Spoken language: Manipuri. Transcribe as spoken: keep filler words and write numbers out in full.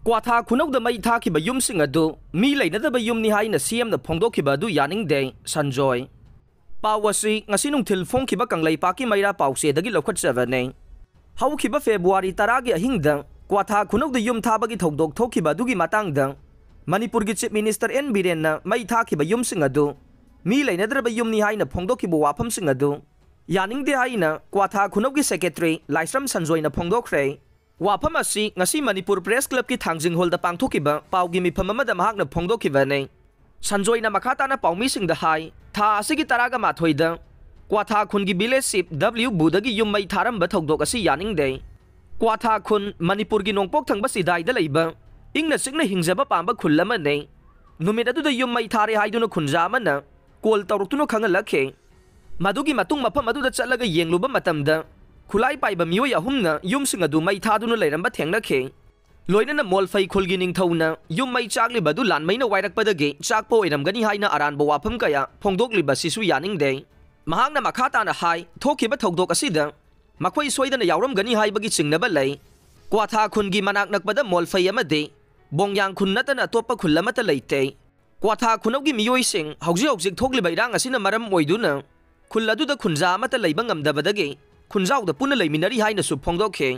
ꯀ꯭ꯋꯥꯊꯥ ꯈꯨꯅꯧꯗ ꯃꯩ ꯊꯥꯈꯤꯕ ꯌꯨꯝꯁꯤꯡ ꯑꯗꯨ ꯃꯤ ꯂꯩꯅꯗꯕ ꯌꯨꯝꯅꯤ ꯍꯥꯏꯅ ꯁꯤ ꯑꯦꯝꯅ ꯐꯣꯡꯗꯣꯛꯈꯤꯕ ꯑꯗꯨ ꯌꯥꯅꯤꯡꯗꯦ, ꯁꯟꯖꯣꯏ꯫ ꯄꯥꯎ ꯑꯁꯤ ꯉꯁꯤ ꯅꯨꯡꯊꯤꯜ ꯐꯣꯡꯈꯤꯕ ꯀꯪꯂꯩꯄꯥꯛꯀꯤ ꯃꯩꯔꯥ ꯄꯥꯎꯆꯦꯗꯒꯤ ꯂꯧꯈꯠꯆꯕꯅꯤ꯫ ꯍꯧꯈꯤꯕ ꯐꯦꯕ꯭ꯔꯨꯋꯥꯔꯤ ꯇꯔꯥꯒꯤ ꯑꯍꯤꯡꯗ ꯀ꯭ꯋꯥꯊꯥ ꯈꯨꯅꯧꯗ ꯌꯨꯝ ꯊꯥꯕꯒꯤ ꯊꯧꯗꯣꯛ ꯊꯣꯛꯈꯤꯕ ꯑꯗꯨꯒꯤ ꯃꯇꯥꯡꯗ ꯃꯅꯤꯄꯨꯔꯒꯤ ꯆꯤꯐ ꯃꯤꯅꯤꯁꯇꯔ ꯑꯦꯟ ꯕꯤꯔꯦꯟꯅ ꯃꯩ ꯊꯥꯈꯤꯕ ꯌꯨꯝꯁꯤꯡ ꯑꯗꯨ ꯃꯤ ꯂꯩꯅꯗ꯭ꯔꯕ ꯌꯨꯝꯅꯤ ꯍꯥꯏꯅ ꯐꯣꯡꯗꯣꯛꯈꯤꯕ ꯋꯥꯐꯝꯁꯤꯡ ꯑꯗꯨ ꯌꯥꯅꯤꯡꯗꯦ ꯍꯥꯏꯅ ꯀ꯭ꯋꯥꯊꯥ ꯈꯨꯅꯧꯒꯤ ꯁꯦꯀ꯭ꯔꯦꯇꯔꯤ ꯂꯥꯏꯁ꯭ꯔꯝ ꯁꯟꯖꯣꯏꯅ ꯐꯣꯡꯗꯣꯛꯈ꯭ꯔꯦ꯫ ꯋꯥꯐꯝ ꯑꯁꯤ ꯉꯁꯤ ꯃꯅꯤꯄꯨꯔ ꯄ꯭ꯔꯦꯁ ꯀ꯭ꯂꯕꯀꯤ ꯊꯥꯡꯖꯤꯡ ꯍꯣꯜꯗ ꯄꯥꯡꯊꯣꯛꯈꯤꯕ ꯄꯥꯎꯒꯤ ꯃꯤꯐꯝ ꯑꯃꯗ ꯃꯍꯥꯛꯅ ꯐꯣꯡꯗꯣꯛꯈꯤꯕꯅꯤ꯫ ꯁꯟꯖꯣꯏꯅ ꯃꯈꯥ ꯇꯥꯅ ꯄꯥꯎꯃꯤꯁꯤꯡꯗ ꯍꯥꯏ, ꯊꯥ ꯑꯁꯤꯒꯤ ꯇꯔꯥꯒ ꯃꯥꯊꯣꯏꯗ ꯀ꯭ꯋꯥꯊꯥ ꯈꯨꯟꯒꯤ ꯚꯤꯂꯦꯖ ꯆꯤꯐ ꯗꯕ꯭ꯂꯤꯎ ꯕꯨꯗꯒꯤ ꯌꯨꯝ ꯃꯩ ꯊꯥꯔꯝꯕ ꯊꯧꯗꯣꯛ ꯑꯁꯤ ꯌꯥꯅꯤꯡꯗꯦ꯫ ꯀ꯭ꯋꯥꯊꯥ ꯈꯨꯟ ꯃꯅꯤꯄꯨꯔꯒꯤ ꯅꯣꯡꯄꯣꯛ ꯊꯪꯕ ꯆꯤꯗꯥꯏꯗ ꯂꯩꯕ ꯏꯪꯅ ꯆꯤꯛꯅ ꯍꯤꯡꯖꯕ ꯄꯥꯝꯕ ꯈꯨꯜ ꯑꯃꯅꯤ꯫ ꯅꯨꯃꯤꯠ ꯑꯗꯨꯗ ꯌꯨꯝ ꯃꯩ ꯊꯥꯔꯦ ꯍꯥꯏꯗꯨꯅ ꯈꯨꯟꯖꯥ ꯑꯃꯅ ꯀꯣꯜ ꯇꯧꯔꯛꯇꯨꯅ ꯈꯪꯍꯜꯂꯛꯈꯤ꯫ ꯃꯗꯨꯒꯤ ꯃꯇꯨꯡ ꯃꯐꯝ ꯑꯗꯨꯗ ꯆꯠꯂꯒ ꯌꯦꯡꯂꯨꯕ ꯃꯇꯝꯗ ꯈꯨꯠꯂꯥꯏ ꯄꯥꯏꯕ ꯃꯤꯑꯣꯏ ꯑꯍꯨꯝꯅ ꯌꯨꯝꯁꯤꯡ ꯑꯗꯨ ꯃꯩ ꯊꯥꯗꯨꯅ ꯂꯩꯔꯝꯕ ꯊꯦꯡꯅꯈꯤ꯫ ꯂꯣꯏꯅꯅ ꯃꯣꯜꯐꯩ ꯈꯨꯜꯒꯤ ꯅꯤꯡꯊꯧꯅ ꯌꯨꯝ ꯃꯩ ꯆꯥꯛꯂꯤꯕ ꯑꯗꯨ ꯂꯥꯟꯃꯩꯅ ꯋꯥꯏꯔꯛꯄꯗꯒꯤ ꯆꯥꯛꯄ ꯑꯣꯏꯔꯝꯒꯅꯤ ꯍꯥꯏꯅ ꯑꯔꯥꯟꯕ ꯋꯥꯐꯝ ꯀꯌꯥ ꯐꯣꯡꯗꯣꯛꯂꯤꯕ ꯑꯁꯤꯁꯨ ꯌꯥꯅꯤꯡꯗꯦ꯫ ꯃꯍꯥꯛꯅ ꯃꯈꯥ ꯇꯥꯅ ꯍꯥꯏ, ꯊꯣꯛꯈꯤꯕ ꯊꯧꯗꯣꯛ ꯑꯁꯤꯗ ꯃꯈꯣꯏ ꯁꯣꯏꯗꯅ ꯌꯥꯎꯔꯝꯒꯅꯤ ꯍꯥꯏꯕꯒꯤ ꯆꯤꯡꯅꯕ ꯂꯩ꯫ ꯀ꯭ꯋꯥꯊꯥ ꯈꯨꯟꯒꯤ ꯃꯅꯥꯛ ꯅꯛꯄꯗ ꯃꯣꯜꯐꯩ ꯑꯃꯗꯤ ꯕꯣꯡꯌꯥꯡ ꯈꯨꯟ ꯅꯠꯇꯅ ꯑꯇꯣꯞꯄ ꯈꯨꯜ ꯑꯃꯠꯇ ꯂꯩꯇꯦ꯫ ꯀ꯭ꯋꯥꯊꯥ ꯈꯨꯅꯧꯒꯤ ꯃꯤꯑꯣꯏꯁꯤꯡ ꯍꯧꯖꯤꯛ ꯍꯧꯖꯤꯛ ꯊꯣꯛꯂꯤꯕ ꯏꯔꯥꯡ ꯑꯁꯤꯅ ꯃꯔꯝ ꯑꯣꯏꯗꯨꯅ ꯈꯨꯜ ꯑꯗꯨꯗ ꯈꯨꯟꯖꯥ ꯑꯃꯠꯇ ꯂꯩꯕ ꯉꯝꯗꯕꯗꯒꯤ ꯈꯨꯟꯖꯥꯎꯗ ꯄꯨꯟꯅ ꯂꯩꯃꯤꯟꯅꯔꯤ ꯍꯥꯏꯅꯁꯨ ꯐꯣꯡꯗꯣꯛꯈꯤ꯫